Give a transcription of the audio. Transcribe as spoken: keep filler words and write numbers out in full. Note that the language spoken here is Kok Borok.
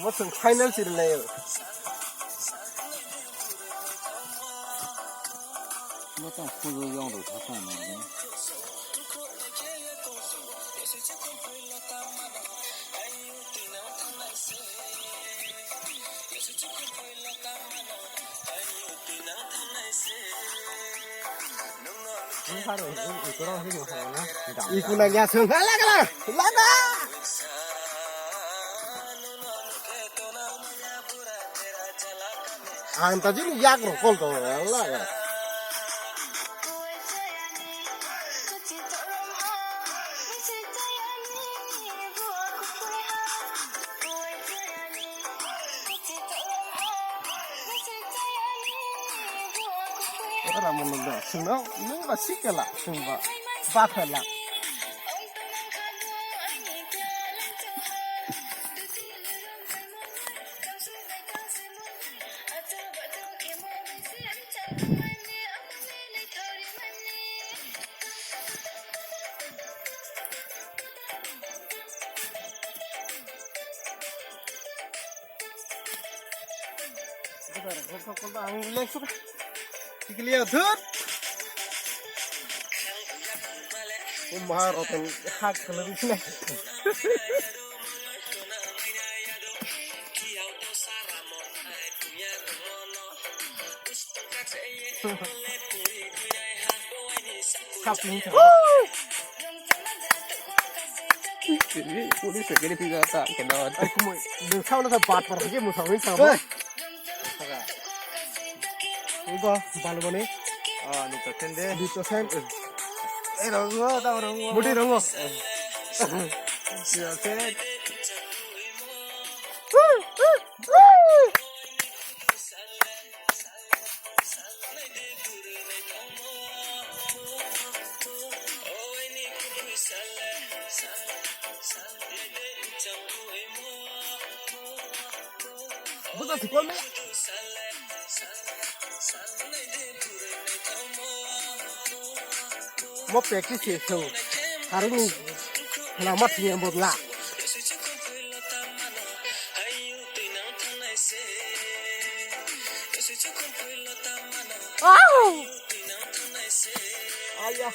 Mo chwng final siri lai. Mo tong khulu yong rw kha tong. Ikuna ya sung. Ala kala. Lada. Ang ta jini yak ro kol to. Ala ya. Ora mo nung da, sung no, nung ba sikela, sung ba, ba kela. Ang leksu tikliya dhut. Umha roten hak kala bisne. Kapling. Police security ga ta kena. Ai kumui, deng sauna sa bat par haje musa win sa. Hey. Ibo balboni. Ah, ni to sen de. Di to sen. Eh, rongo, ta rongo. Muti rongo. Di to sen. Buta si kome. Mo practice se so. Harung ni lama tiyan bodla. Au! Aya.